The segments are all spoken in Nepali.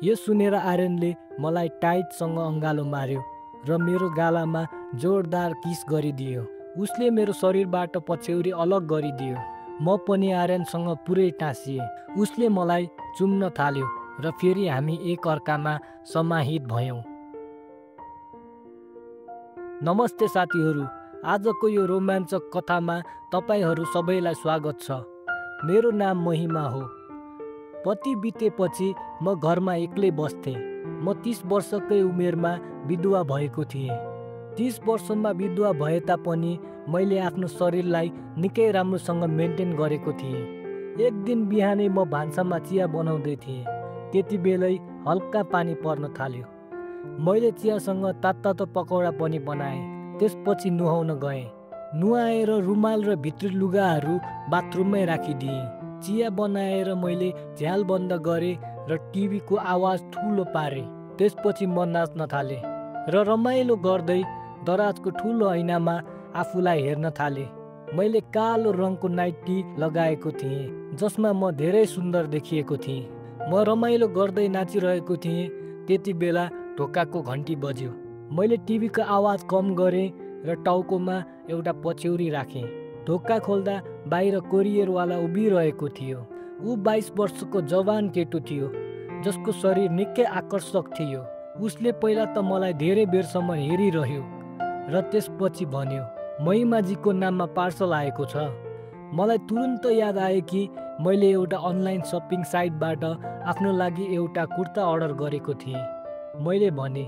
यो सुनेर आर्यनले मलाई टाइटसँग अँगालो मार्यो र मेरो गालामा जोरदार किस गरिदियो। उसले मेरो शरीरबाट पछ्यौरी अलग गरिदियो। म पनि आर्यनसँग पुरै टाँसिएँ। उसले मलाई चुम्न थाल्यो र फेरि हामी एक अर्कामा समाहित भयौँ। नमस्ते साथीहरू, आजको यो रोमाञ्चक कथामा तपाईहरू सबैलाई स्वागत छ। मेरो नाम महिमा हो। पति बितेपछि म घरमा एक्लै बस्थेँ। म 30 वर्षकै उमेरमा विधवा भएको थिएँ। 30 वर्षमा विधवा भए तापनि मैले आफ्नो शरीरलाई निकै राम्रोसँग मेन्टेन गरेको थिएँ। एक दिन बिहानै म भान्सामा चिया बनाउँदै थिएँ। त्यति बेलै हल्का पानी पर्न थाल्यो। मैले चियासँग तातो पकौडा पनि बनाएँ। त्यसपछि नुहाउन गएँ। नुहाएर रुमाल र भित्री लुगाहरू बाथरुममै राखिदिएँ। चिया बनाएर मैले झ्याल बन्द गरेँ र टिभीको आवाज ठुलो पारेँ। त्यसपछि म नाच्न थालेँ र रमाइलो गर्दै दराजको ठुलो ऐनामा आफूलाई हेर्न थालेँ। मैले कालो रङको नाइटी लगाएको थिएँ जसमा म धेरै सुन्दर देखिएको थिएँ। म रमाइलो गर्दै नाचिरहेको थिएँ। त्यति बेला ढोकाको घन्टी बज्यो। मैले टिभीको आवाज कम गरेँ र टाउकोमा एउटा पछ्यौरी राखेँ। ढोका खोल्दा बाहिर कोरियरवाला उभिरहेको थियो। ऊ 22 वर्षको जवान केटो थियो जसको शरीर निकै आकर्षक थियो। उसले पहिला त मलाई धेरै बेरसम्म हेरिरह्यो र त्यसपछि भन्यो, महिमाजीको नाममा पार्सल आएको छ। मलाई तुरुन्त याद आयो कि मैले एउटा अनलाइन सपिङ साइटबाट आफ्नो लागि एउटा कुर्ता अर्डर गरेको थिएँ। मैले भने,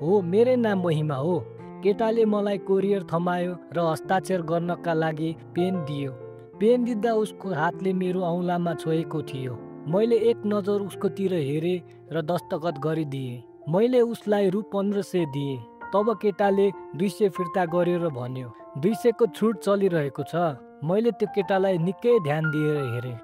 हो, मेरो नाम महिमा हो। केटाले मलाई कोरियर थमायो र हस्ताक्षर गर्नका लागि पेन दियो। पेन दिँदा उसको हातले मेरो औँलामा छोएको थियो। मैले एक नजर उसकोतिर हेरेँ र दस्तखत गरिदिएँ। मैले उसलाई रु 1500 दिएँ। तब केटाले 200 फिर्ता गर्यो र भन्यो, 200 को छुट चलिरहेको छ। मैले त्यो केटालाई निकै ध्यान दिएर हेरेँ,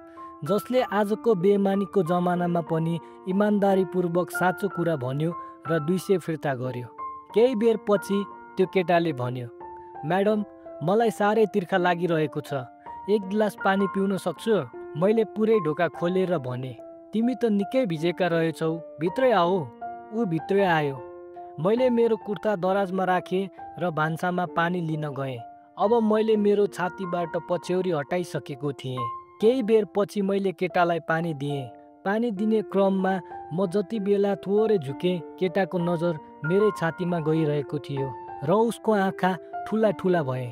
जसले आजको बेइमानीको जमानामा पनि इमान्दारीपूर्वक साँचो कुरा भन्यो र 200 फिर्ता गर्यो। केही बेर पछि त्यो केटाले भन्यो, म्याडम, मलाई साह्रै तिर्खा लागिरहेको छ। एक गिलास पानी पिउन सक्छु? मैले पुरै ढोका खोलेर भने, तिमी त निकै भिजेका रहेछौ, भित्रै आओ। ऊ भित्रै आयो। मैले मेरो कुर्ता दराजमा राखेँ र भान्सामा पानी लिन गएँ। अब मैले मेरो छातीबाट पछ्यौरी हटाइसकेको थिएँ। केही बेर पछि मैले केटालाई पानी दिएँ। पानी दिने क्रममा म जति बेला थोरै झुकेँ, केटाको नजर मेरै छातीमा गइरहेको थियो र उसको आँखा ठुला ठुला भए।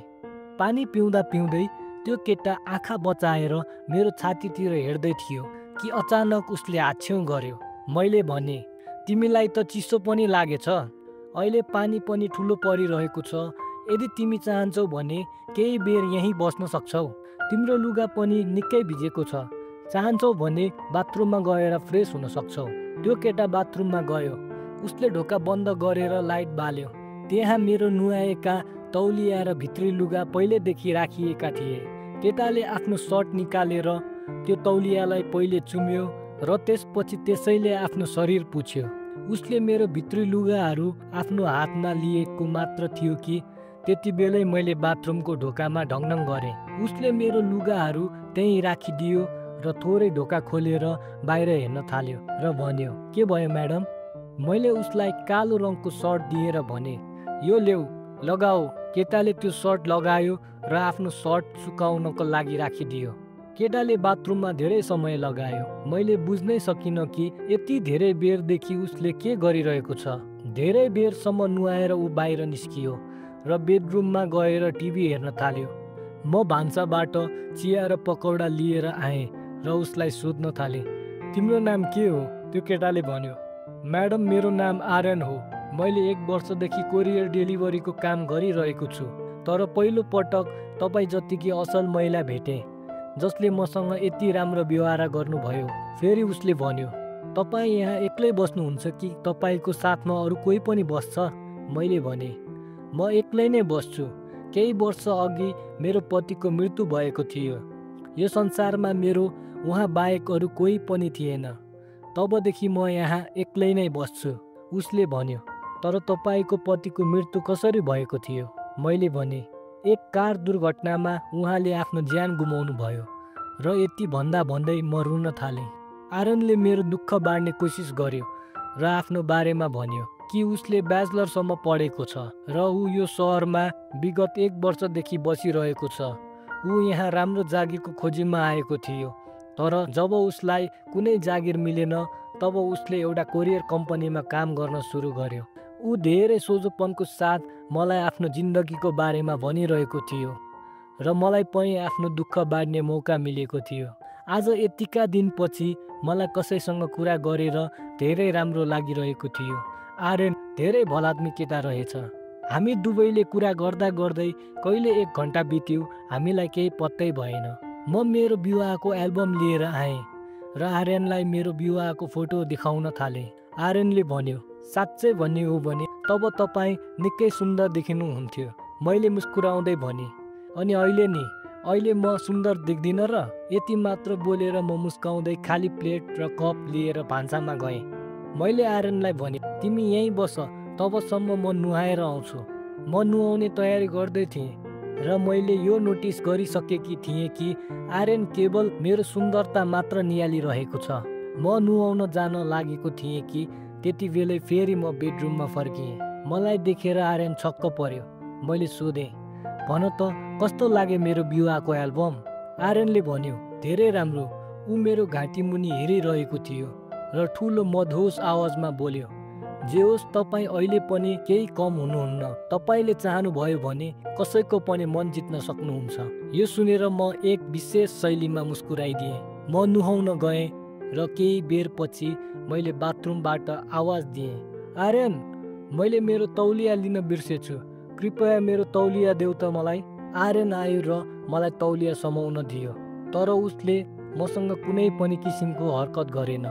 पानी पिउँदा पिउँदै त्यो केटा आँखा बचाएर मेरो छातीतिर हेर्दै थियो कि अचानक उसले हाछ्यौँ गर्यो। मैले भने, तिमीलाई त चिसो पनि लागेछ। अहिले पानी पनि ठुलो परिरहेको छ। यदि तिमी चाहन्छौ भने केही बेर यहीँ बस्न सक्छौ। तिम्रो लुगा पनि निकै भिजेको छ। चाहन्छौ भने बाथरुममा गएर फ्रेस हुन सक्छौ। त्यो केटा बाथरुममा गयो। उसले ढोका बन्द गरेर लाइट बाल्यो। त्यहाँ मेरो नुहाएका तौलिया र भित्री लुगा पहिलेदेखि राखिएका थिए। केटाले आफ्नो सर्ट निकालेर त्यो तौलियालाई पहिले चुम्यो र त्यसपछि त्यसैले आफ्नो शरीर पुछ्यो। उसले मेरो भित्री लुगाहरू आफ्नो हातमा लिएको मात्र थियो कि त्यति बेलै मैले बाथरुमको ढोकामा ढङढङ गरेँ। उसले मेरो लुगाहरू त्यहीँ राखिदियो र थोरै ढोका खोलेर बाहिर हेर्न थाल्यो र भन्यो, के भयो म्याडम? मैले उसलाई कालो रङको सर्ट दिएर भने, यो ल्याऊ, लगाऊ। केटाले त्यो सर्ट लगायो र आफ्नो सर्ट सुकाउनको लागि राखिदियो। केटाले बाथरुममा धेरै समय लगायो। मैले बुझ्नै सकिनँ कि यति धेरै बेरदेखि उसले के गरिरहेको छ। धेरै बेरसम्म नुहाएर ऊ बाहिर निस्कियो र बेडरुममा गएर टिभी हेर्न थाल्यो। म भान्साबाट चिया र पकौडा लिएर आएँ र उसलाई सोध्न थालेँ, तिम्रो नाम के हो? त्यो केटाले भन्यो, म्याडम, मेरो नाम आर्यन हो। मैले 1 वर्षदेखि कोरियर डेलिभरीको काम गरिरहेको छु। तर पहिलो पटक तपाईँ जतिकी असल महिला भेटेँ जसले मसँग यति राम्रो व्यवहार गर्नुभयो। फेरि उसले भन्यो, तपाईँ यहाँ एक्लै बस्नुहुन्छ कि तपाईँको साथमा अरू कोही पनि बस्छ? मैले भने, म एक्लै नै बस्छु। केही वर्ष अघि मेरो पतिको मृत्यु भएको थियो। यो संसारमा मेरो उहाँ बाहेक अरू कोही पनि थिएन। तबदेखि म यहाँ एक्लै नै बस्छु। उसले भन्यो, तर तपाईँको पतिको मृत्यु कसरी भएको थियो? मैले भने, एक कार दुर्घटनामा उहाँले आफ्नो ज्यान गुमाउनु भयो। र यति भन्दा भन्दै म रुन थालेँ। आर्यनले मेरो दुःख बाँड्ने कोसिस गर्यो र आफ्नो बारेमा भन्यो कि उसले ब्याचलरसम्म पढेको छ र ऊ यो सहरमा विगत 1 वर्षदेखि बसिरहेको छ। ऊ यहाँ राम्रो जागिरको खोजीमा आएको थियो, तर जब उसलाई कुनै जागिर मिलेन तब उसले एउटा कोरियर कम्पनीमा काम गर्न सुरु गर्यो। ऊ धेरै सोझोपनको साथ मलाई आफ्नो जिन्दगीको बारेमा भनिरहेको थियो र मलाई पनि आफ्नो दुःख बाँड्ने मौका मिलेको थियो। आज यतिका दिनपछि मलाई कसैसँग कुरा गरेर धेरै राम्रो लागिरहेको थियो। आर्यन धेरै भलाद्मी केटा रहेछ। हामी दुवैले कुरा गर्दा गर्दै कहिले 1 घन्टा बित्यो, हामीलाई केही पत्तै भएन। म मेरो विवाहको एल्बम लिएर आएँ र आर्यनलाई मेरो विवाहको फोटो देखाउन थालेँ। आर्यनले भन्यो, साँच्चै भन्ने हो भने तब तपाईँ निकै सुन्दर देखिनुहुन्थ्यो। मैले मुस्कुराउँदै भनेँ, अनि अहिले म सुन्दर देख्दिनँ र? यति मात्र बोलेर म मुस्काउँदै खाली प्लेट र कप लिएर भान्सामा गएँ। मैले आर्यनलाई भने, तिमी यहीँ बस, तबसम्म म नुहाएर आउँछु। म नुहाउने तयारी गर्दै थिएँ र मैले यो नोटिस गरिसकेकी थिएँ कि आर्यन केवल मेरो सुन्दरता मात्र निहालिरहेको छ। म नुहाउन जान लागेको थिएँ कि त्यति बेलै फेरि म बेडरुममा फर्किएँ। मलाई देखेर आर्यन छक्क पर्यो। मैले सोधेँ, भन त कस्तो लाग्यो मेरो विवाहको एल्बम? आर्यनले भन्यो, धेरै राम्रो। ऊ मेरो घाँटी मुनि हेरिरहेको थियो र ठुलो मधोस आवाजमा बोल्यो, जे होस् तपाईँ अहिले पनि केही कम हुनुहुन्न। तपाईँले चाहनुभयो भने कसैको पनि मन जित्न सक्नुहुन्छ। यो सुनेर म एक विशेष शैलीमा मुस्कुराइदिएँ। म नुहाउन गएँ र केही बेरपछि मैले बाथरुमबाट आवाज दिएँ, आर्यन, मैले मेरो तौलिया लिन बिर्सेछु, कृपया मेरो तौलिया देऊ त मलाई। आर्यन आयो र मलाई तौलिया समाउन दियो, तर उसले मसँग कुनै पनि किसिमको हरकत गरेन।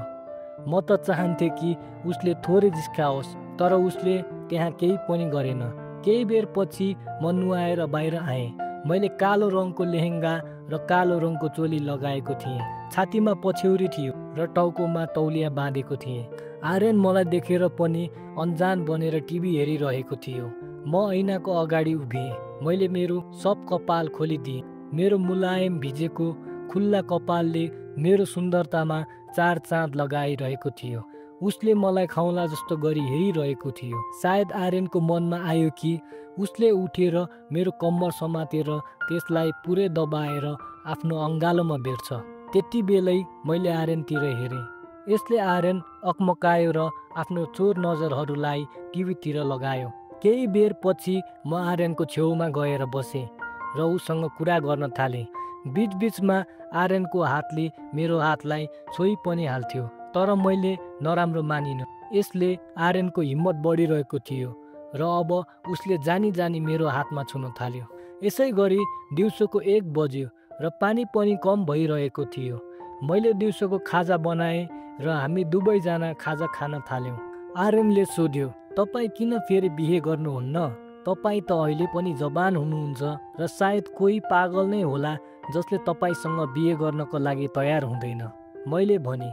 म त चाहन्थेँ कि उसले थोरै जिस्काओस्, तर उसले त्यहाँ केही पनि गरेन। केही बेरपछि म नुहाएर बाहिर आएँ। मैले कालो रङको लेहेङ्गा र कालो रङको चोली लगाएको थिएँ। छातीमा पछ्यौरी थियो र टाउकोमा तौलिया बाँधेको थिएँ। आर्यन मलाई देखेर पनि अन्जान बनेर टिभी हेरिरहेको थियो। म ऐनाको अगाडि उभिएँ। मैले मेरो सब कपाल खोलिदिएँ। मेरो मुलायम भिजेको खुल्ला कपालले मेरो सुन्दरतामा 4 चाँद लगाइरहेको थियो। उसले मलाई खाउला जस्तो गरी हेरिरहेको थियो। सायद आर्यनको मनमा आयो कि उसले उठेर मेरो कम्मर समातेर त्यसलाई पुरै दबाएर आफ्नो अङ्गालोमा बेर्छ। त्यति बेलै मैले आर्यनतिर हेरेँ। यसले आर्यन अकमकायो र आफ्नो चोर नजरहरूलाई टिभीतिर लगायो। केही बेर पछि म आर्यनको छेउमा गएर बसेँ र उसँग कुरा गर्न थालेँ। बीचबीचमा आर्यनको हातले मेरो हातलाई छोई पनि हाल्थ्यो, तर मैले नराम्रो मानिनँ। यसले आर्यनको हिम्मत बढिरहेको थियो र अब उसले जानी जानी मेरो हातमा छुन थाल्यो। यसै गरी दिउँसोको 1 बज्यो र पानी पनि कम भइरहेको थियो। मैले दिउँसोको खाजा बनाएँ र हामी दुवैजना खाजा खान थाल्यौँ। आर्यनले सोध्यो, तपाईँ किन फेरि बिहे गर्नुहुन्न? तपाईँ त अहिले पनि जवान हुनुहुन्छ र सायद कोही पागल नै होला जसले तपाईँसँग बिहे गर्नको लागि तयार हुँदैन। मैले भने,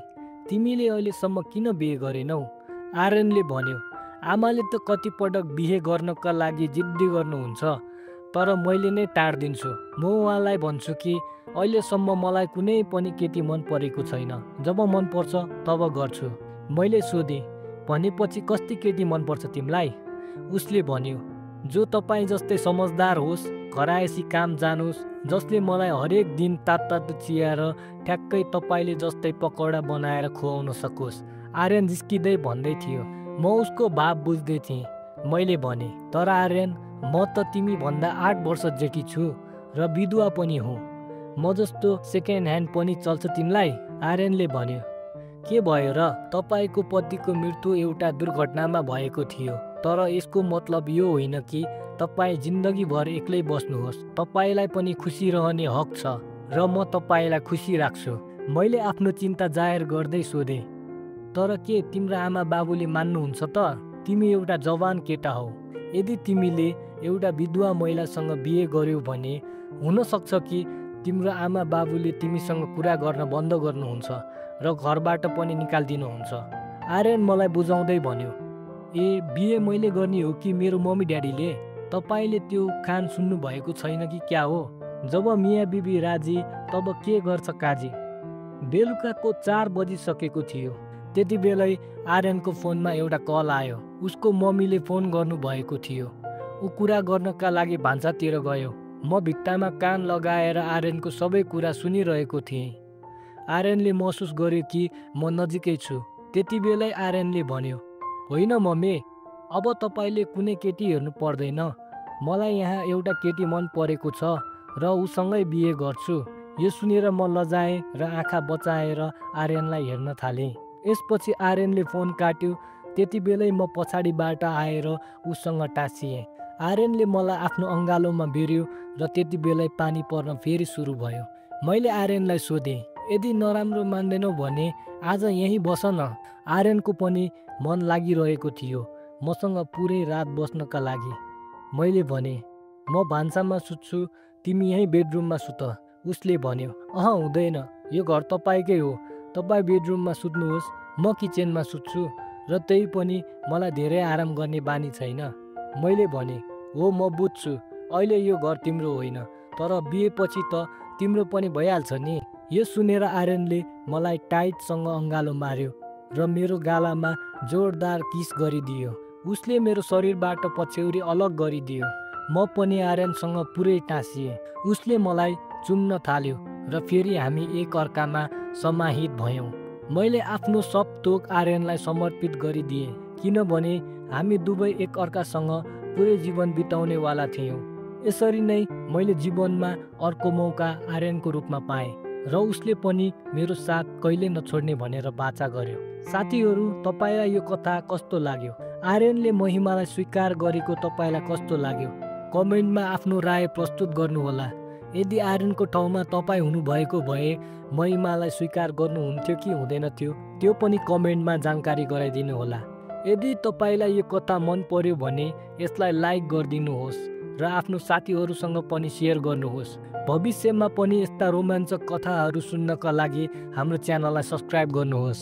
तिमीले अहिलेसम्म किन बिहे गरेनौ? आर्यनले भन्यो, आमाले त कतिपटक बिहे गर्नका लागि जिद्दी गर्नुहुन्छ, तर मैले नै टाढिदिन्छु। म उहाँलाई भन्छु कि अहिलेसम्म मलाई कुनै पनि केटी मन परेको छैन। जब मन पर्छ तब गर्छु। मैले सोधेँ, भनेपछि कस्ती केटी मनपर्छ तिमीलाई? उसले भन्यो, जो तपाईँ जस्तै समझदार होस्, घरायसी काम जानोस्, जसले मलाई हरेक दिन तातो चिया र ठ्याक्कै तपाईँले जस्तै पकौडा बनाएर खुवाउन सकोस्। आर्यन जिस्किँदै भन्दै थियो। म उसको भाव बुझ्दै थिएँ। मैले भने, तर आर्यन, म त तिमी भन्दा 8 वर्ष जेठी छु र विधवा पनि हुँ। म जस्तो सेकेन्ड ह्यान्ड पनि चल्छ तिमीलाई? आर्यनले भन्यो, के भयो र? तपाईँको पतिको मृत्यु एउटा दुर्घटनामा भएको थियो, तर यसको मतलब यो होइन कि तपाईँ जिन्दगीभर एक्लै बस्नुहोस्। तपाईँलाई पनि खुसी रहने हक छ र म तपाईँलाई खुसी राख्छु। मैले आफ्नो चिन्ता जाहेर गर्दै सोधेँ, तर के तिम्रो आमा बाबुले मान्नुहुन्छ त? तिमी एउटा जवान केटा हौ। यदि तिमीले एउटा विधवा महिलासँग बिहे गर्यौ भने हुन सक्छ कि तिम्रो आमा बाबुले तिमीसँग कुरा गर्न बन्द गर्नुहुन्छ र घरबाट पनि निकालिदिनुहुन्छ। आर्यन मलाई बुझाउँदै भन्यो, बिहे मैले गर्ने हो कि मेरो मम्मी ड्याडीले? तपाईँले त्यो कान सुन्नु भएको छैन कि क्या हो? जब मिया बिबी राजी तब के गर्छ काजी? बेलुकाको 4 बजिसकेको थियो। त्यति बेलै आर्यनको फोनमा एउटा कल आयो। उसको मम्मीले फोन गर्नुभएको थियो। ऊ कुरा गर्नका लागि भान्सातिर गयो। म भित्तामा कान लगाएर आर्यनको सबै कुरा सुनिरहेको थिएँ। आर्यनले महसुस गर्यो कि म नजिकै छु। त्यति बेलै आर्यनले भन्यो, होइन मम्मी, अब तपाईँले कुनै केटी हेर्नु पर्दैन। मलाई यहाँ एउटा केटी मन परेको छ र उसँगै बिहे गर्छु। यो सुनेर म लजाएँ र आँखा बचाएर आर्यनलाई हेर्न थालेँ। यसपछि आर्यनले फोन काट्यो। त्यति बेलै म पछाडिबाट आएर उसँग टाँसिएँ। आर्यनले मलाई आफ्नो अँगालोमा बेर्यो र त्यति बेलै पानी पर्न फेरि सुरु भयो। मैले आर्यनलाई सोधेँ, यदि नराम्रो मान्दैनौ भने आज यहीँ बस न। आर्यनको पनि मन लागिरहेको थियो मसँग पुरै रात बस्नका लागि। मैले भने, म भान्सामा सुत्छु, तिमी यहीँ बेडरुममा सुत। उसले भन्यो, हुँदैन, यो घर तपाईँकै हो, तपाईँ बेडरुममा सुत्नुहोस्, म किचनमा सुत्छु र त्यही पनि मलाई धेरै आराम गर्ने बानी छैन। मैले भने, हो म बुझ्छु, अहिले यो घर तिम्रो होइन, तर बिहेपछि त तिम्रो पनि भइहाल्छ नि। यो सुनेर आर्यनले मलाई टाइटसँग अँगालो मार्यो र मेरो गालामा जोरदार किस गरिदियो। उसले मेरो शरीरबाट पछ्यौरी अलग गरिदियो। म पनि आर्यनसँग पुरै टाँसिएँ। उसले मलाई चुम्न थाल्यो र फेरि हामी एक अर्कामा समाहित भयौँ। मैले आफ्नो सब थोक आर्यनलाई समर्पित गरिदिएँ, किनभने हामी दुवै एक अर्कासँग पुरै जीवन बिताउनेवाला थियौँ। यसरी नै मैले जीवनमा अर्को मौका आर्यनको रूपमा पाएँ र उसले पनि मेरो साथ कहिले नछोड्ने भनेर बाचा गर्यो। साथीहरू, तपाईँलाई यो कथा कस्तो लाग्यो? आर्यनले महिमालाई स्वीकार गरेको तपाईँलाई कस्तो लाग्यो? कमेन्टमा आफ्नो राय प्रस्तुत गर्नुहोला। यदि आर्यनको ठाउँमा तपाईँ हुनुभएको भए महिमालाई स्वीकार गर्नुहुन्थ्यो कि हुँदैन थियो, त्यो पनि कमेन्टमा जानकारी गराइदिनु होला। यदि तपाईँलाई यो कथा मन पर्यो भने यसलाई लाइक गरिदिनुहोस् र आफ्नो साथीहरूसँग पनि सेयर गर्नुहोस्। भविष्यमा पनि यस्ता रोमाञ्चक कथाहरू सुन्नका लागि हाम्रो च्यानललाई सब्स्क्राइब गर्नुहोस्।